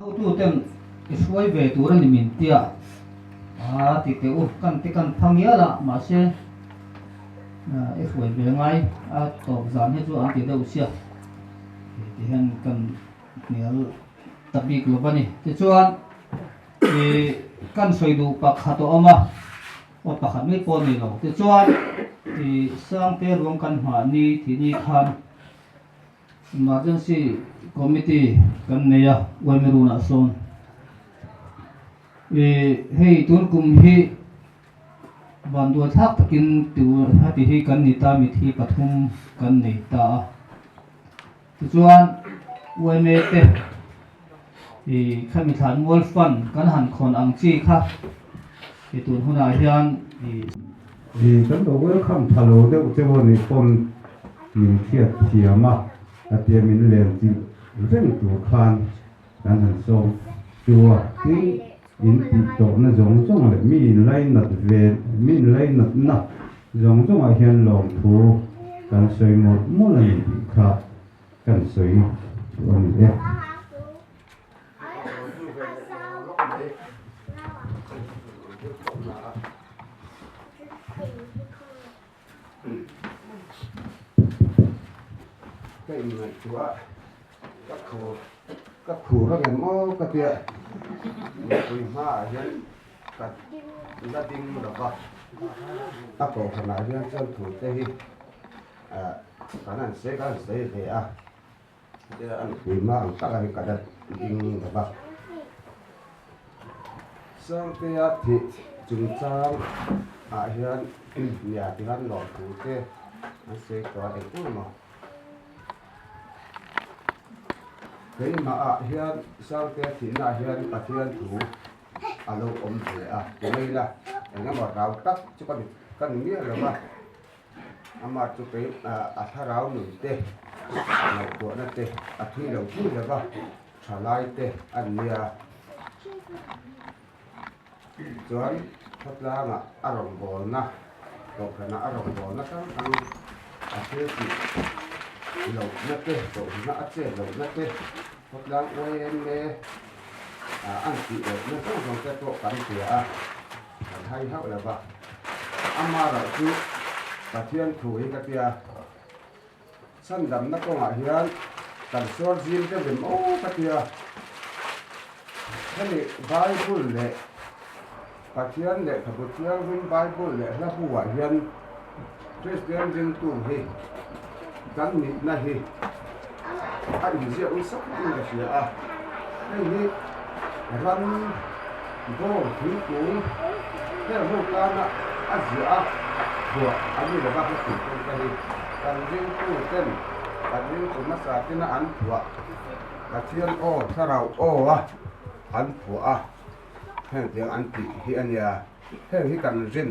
Hotuten i hruai ve tur a ni min tia a ti teh u, kan ti kan pha ngial a, mahse i hruai ve ngai a tawp zan hi chu an ti deuh sia ti hian kan hnial ta bik lo va ni. Tichuan i kan sawi duh pakhat a awm a, aw pakhat mai pawh a ni lo. Tichuan i Sangte ruang kan nghah ni tih ni khan Emergency Committee kan nei a Uaimerunah sawn ih hei tun kum hi vanduai thlak takin tu heti hi kan ni ta mithi pathum kan nei ta a tichuan Uaime te ih khami thlan mual fund kan han khawn ang chi kha ih tun hunah hian ih. Ih kan lo welcome tha lo deuh che maw nih pawn min hriat thiam a, a tia min len chilh reng tur khan kan han sawm chu a, tin in tih tawhna zawng zawng leh mi in lainat ve mi in lainatna zawng zawngah hian lawmthu kan sawi mawlh mawlh a ni tih kha kan sawi duh a ni e. Ka inngaihtuah ka khur ka khur a ngem aw ka tia mipui hmaah hian ka la ding lo va a kohhranah hian chuan thu te hi ah kan han sawi kan han sawi ve a. A nupui hma ang taka hi ka la ding lo va. Sangtea thih chungchang ah hian nia ti khan lawmthu te an sawi tawh a eng eng emaw. Keimah ah hian Sangtea thihna ah hian Pathian thu a lo awm ve a ti mai ila eng emaw rau tak chu ka ni miah lo va. Amah chu kei a thlarau nun te, ngaihtuahna te a thui lo thui lo va, thalai te a nia. Chuan khawtlangah a rawngbawlna, kohhranah a rawngbawlna hrang hrang a thil tih lohna te, kohhrana a chet lohna te, khawtlang YMA an tih lohna zawng zawng te pawh kan hria a. Kan hai hauh lo va, amaherawh chu Pathian thu hi ka tia, chhandamna kawngah hian kan suar zim deuh em aw ka tia, hemi Bible leh Pathian lehkhabu thianghlim Bible leh hla buah hian Kristian ringtu hi kan nihna hi a inziak nasa khawpin ka hria a, hei hi ram bawng thingkung heng ho tana a ziah a thuah an ni lova hla thingkung te hi kan ringtu ten kan ringtu hmasa tena an phuah Pathian aw thlarau aw a an phuah a heng tiang an tih hi a nia heng hi kan rin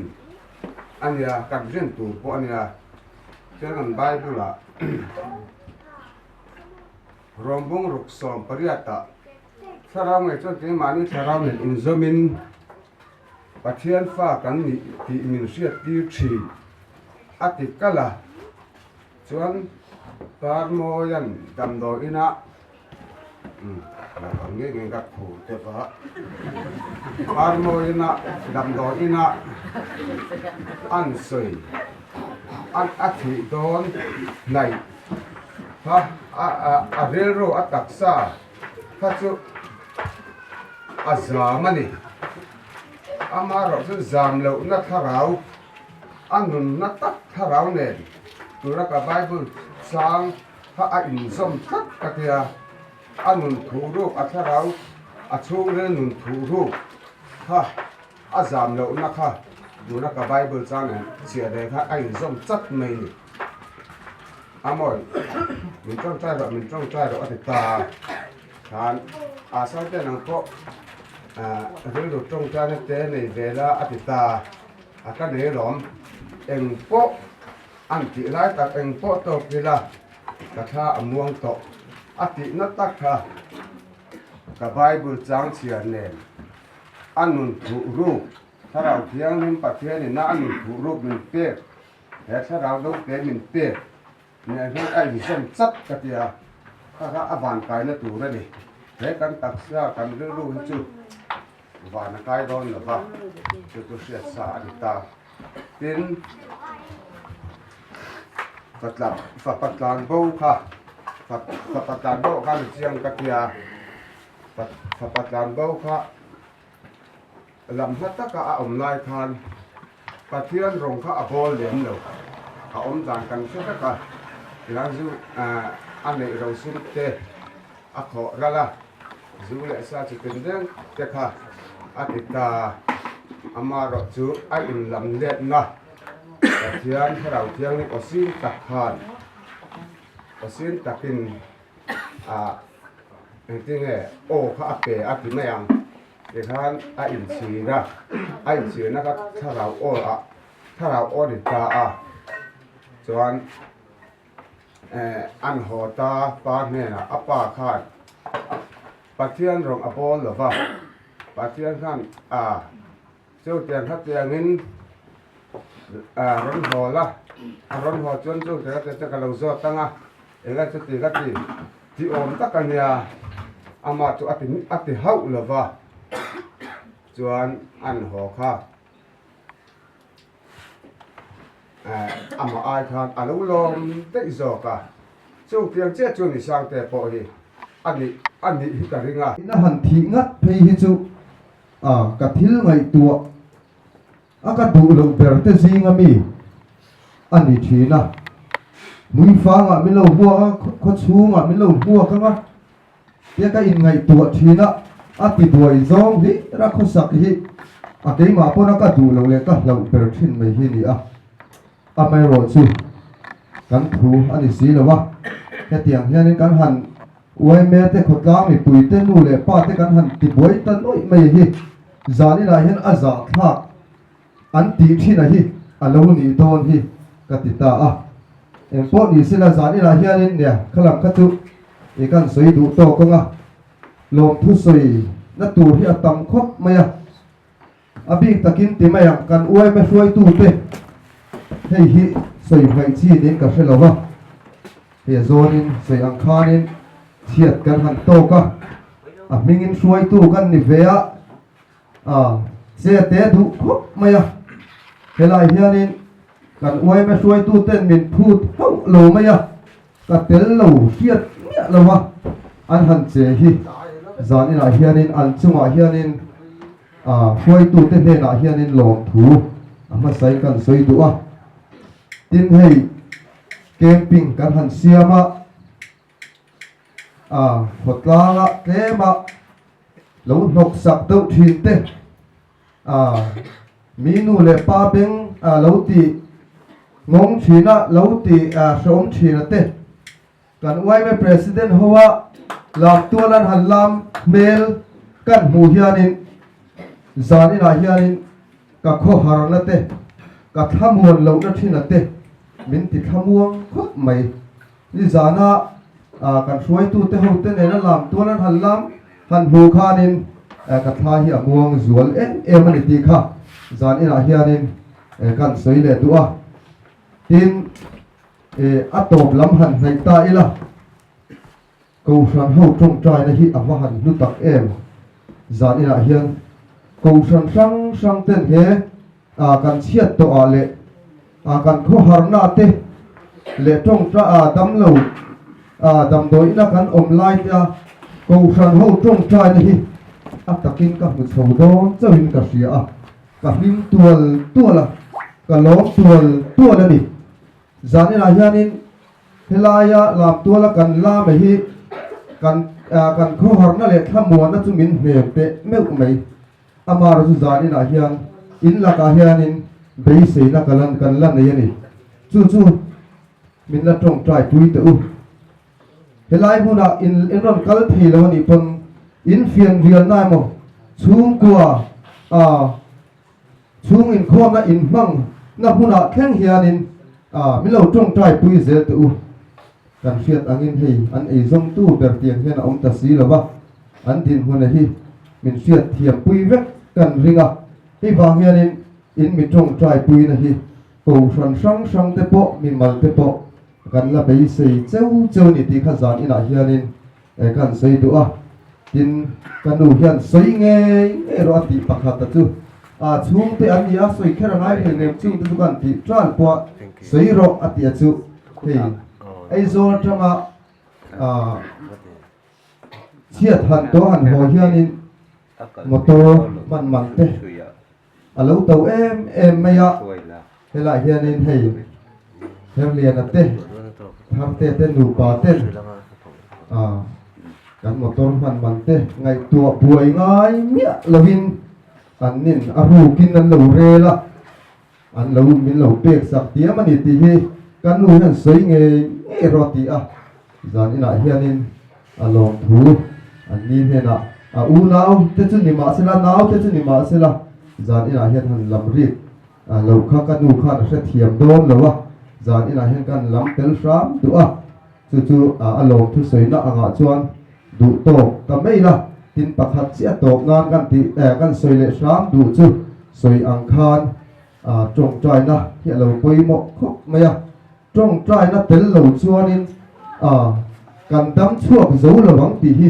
a nia kan rin tur pawh a nia. Chuan kan Bible ah Rawmbung ruk 18 ah thlarau ngei chuan keimahni thlarau nen inzawmin Pathian fa kan nih tih min hriat tir thin a ti kalh a, chuan Parmawia'n damdawi inah Naupang ngei ngei ka phur tep a, Parmawiina damdawi inah an sawi an a thih dawn hnaih kha a rilru a taksa kha chu a zam a ni. Amaherawh chu zam lohna thlarau a nunna tak thlarau nen tura ka Bible chang kha a inzawm tlat ka tia, a nun thuh ruk a thlarau a chhungril nun thuh ruk kha a zam lohna kha tuna ka Bible chang en chhiah ve kha a inzawm chat mai ni. A mawi min tawngtai rawh min tawngtai rawh a ti ta khan a sawi ang pawh rilru tawngtaina te nei ve la a ti ta a ka nei lawm eng pawh An tih lai tak eng pawh tawk ila ka thla a muang tawh a tihna tak kha ka Bible chang chhiar nen a nun thuh ruk Thlarau Thianghlim Pathianin a nun thuh ruk min pek he thlarau do te min pek nen hian a inzawm chat ka tia kha kha a vankaina tur a ni. He kan taksa kan rilru hi chu van a kai dawn lo va, chu chu hriat sa a ni ta. Tin, Fatla fapa tlan bo kha fapa tlan bo kha ni chiang ka tia, fapa tlan bo kha lam hla taka a awm lai khan Pathian rawng kha a bawl lem lo, a awm dan kan hre vek a, tiang zu a neih ro sum te a khawh ral a, zu leh sa chi tin reng te kha a ti ta, amaherawh chu a inlam letna Pathian Thlarau Thianghlim aw sin tak khan aw sin takin ah engtinge aw kha a pe a ti mai ang. Tikhan a inchhir a, a inchhirna kha thlarau aw ah thlarau aw ni ta a, chuan eh an haw ta pa hnenah a pa khan Pathian rawng a bawl lo va, Pathian khan ah chutiang khatiangin ah rawn haw la, a rawn haw chuan chutiang khatiang chuan ka lo zawt ang a, eng a chuti ka ti. Ti awm tak a nia, amah chu a ti a ti hauh lo va, chuan an haw kha eh amah ai khan a lo lawm daih zawk a, chutiang chiah chu ni Sangte pawh hi a nih a nih hi ka ring a. Ina han thih ngat phei hi chu a ka thil ngaihtuah A ka duh loh ber te zinga mi a ni thin a, hmuifangah min lo hmuak a, khaw chhungah min lo hmuak ang a, tia ka inngaihtuah thin a, a ti buai zawng hlir a khawsak hi a keimah pawn a ka duh loh leh ka hlauh ber thin mai hi ni a, amaherawhchu kan thu a ni si lo a, hetiang hianin kan han Uaime te khawtlang mipui te nu leh pa te kan han ti buai ta nuaih mai hi zaninah hian a zahthlak an tih thin a hi a lo nih dawn hi ka ti ta a. Engpawh ni sela zaninah hianin nia khalam kha chu i kan sawi duh tawk ang a, lawmthu sawi na tur hi a tam khawp mai a. A bik takin ti mai ang, kan uaime hruaitute hei hi sawi hmaih chi niin ka hre lo va, he zawnin sawi ang khanin chhiat kan han tawk a, a hmingin hruaitu kan ni ve a, a che te duh khawp mai a, helai hianin kan uaime hruaituten min phut hauh lo mai a, ka tel lo hriat miah lo a, an han che hi zaninah hianin an chungah hianin A hruaitute hnenah hianin lawmthu a hmasain kan sawi duh a, tin hei camping kan han siam a, a khawtlanga tlema lo hnawk sak deuh thin te, a mi nu leh pa beng a lo ti ngawng thin a, lo ti hrehawm thin a te. Kan yma President hoa Lamtual an han lam hmel kan hmuh hianin zan inah hianin ka khawharna te, ka thlamuan lohna thina te min ti thlamuang khawp mai. Nizana kan hruaitute hote nena Lamtual an han lam han hmuh khanin ka thla hi a muang zual em em a ni tih kha zan inah hianin kan sawi leh duh a. Tin. E, a tawp lam han hnaih ta ila, Kohhran ho tawngtaina hi a va han hlu tak em? Zan inah hian Kohhran hrang hrang ten he a kan chhiat tawh ah leh a kan khawharna te leh tawngta a damlo a damdawi ina kan awm lai te a Kohhran ho tawngtaina hi a takin ka hmu chho dawn chauhin ka hria a, ka hlim tual tual a, ka lawm tual tual a ni. Zaninah hianin helaia lamtuala kan lame hi kan kan khawharna leh thlamuanna chu min hnem teh meuh mai. Amara chu zaninah hian in lakah hianin beiseina ka lan kan la nei a ni. Chu chu min la tawngtai pui teh u. Helai hmunah in in rawn kal thei lo a nih pawn in fian rialna emaw chhungkua a Chhung inkhawmna inhmang na hmunah thleng hianin min lo tawngtai pui zel teh u. Kan hriat angin hei an eizawngtu ber tiang hian a awm ta si lo va, an dinhmuna hi min hriat thiam pui vek kan ring a. Hei vang hianin in mi tawngtai puina hi kohhran hrang hrang te pawh mimal te pawh kan la beisei cheu cheu ni tih kha zan inah hianin kan sawi duh a. Tin, ka nu hian sawi ngei ngei rawh a tih pakhat a chu. A chhungte an ni a, sawi kher a ngai hlei nem chungte chu kan tih ṭan pawh a sawi rawh a tih a chu. Hei Aizawl aṭanga chhiat han tawh han haw hianin motor hman man te a lo to em em mai a, helaiah hianin hei Herliana te Tharte te nupa ten ah kan motor hman man te ngaihtuah buai ngai miah lovin an nin a rukin an lo rel a, an lo min lo pek sak diam a ni tih hi ka nu hian sawi ngei ngei rawh a ti a, zan inah hianin a lawmthu an ni hnenah a unau te chu ni mahsela nau te chu ni mahsela zan inah hian han lam rik a lo kha ka nu khan a hrethiam dawn lo a, zan inah hian kan lam tel hram duh a, chu chu a lawmthu sawina angah chuan duh tawk ta mai la, tin pakhat chiah tawp nan kan tih eh kan sawi leh hram duh chu sawi ang khan ah tawngtaina hi a lo pawimawh khawp mai a, tawngtaina tel lo chuanin ah kan dam chhuak zo lo ang tih hi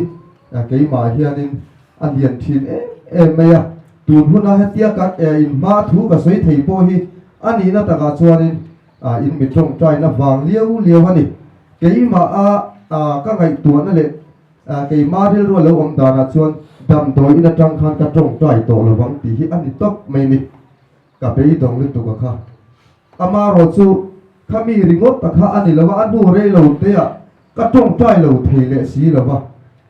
keimah hianin a lian thin em em mai a, tun huna hetia kan eh inhma thu ka sawi thei pawh hi a nihna takah chuanin ah in mi tawngtaina vang liau liau a ni. Keimah a ka ngaihtuahna leh keimah rilru a lo awm danah chuan damdawi in atang khan ka tawngtai tawh lo vang tih hi a ni tawp mai ni. Ka beidawng lutuk a kha. Amaherawh chu kha mi ringawt ta kha a ni lo va, a hnu rei lo teah ka tawngtai lo thei leh si lo va,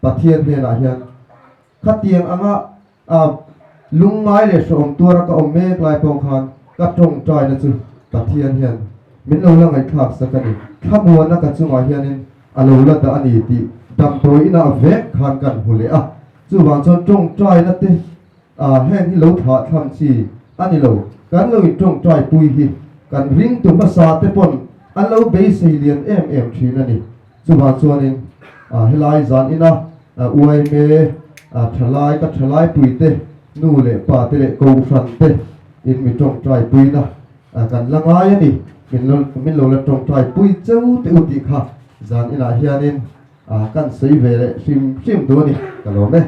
Pathian hnenah hian khatiang anga A lungngai leh hrehawm tuara ka awm mek lai pawh khan ka tawngtaina chu Pathian hian min lo la ngaihthlak sak a ni. Thlamuana ka chungah hianin a lo la dah a ni tih damdawi inah vek khan kan hmu leh a. Chuvang chuan tawngtaina te heng hi lo thlah thlam chi a ni lo. Kan lo intawngtai pui hi kan ringtu hmasa te pawn an lo beisei lian em em thin a ni. Chuvang chuanin helai zan ina uaime thalai ka thalai puite nu leh pa te leh kohhran te in mi tawngtai puina kan la ngai a ni. Min lo la tawngtai pui cheu te u tih kha zan inah hianin kan sawi ve leh hrim hrim duh a ni. Ka lawm e.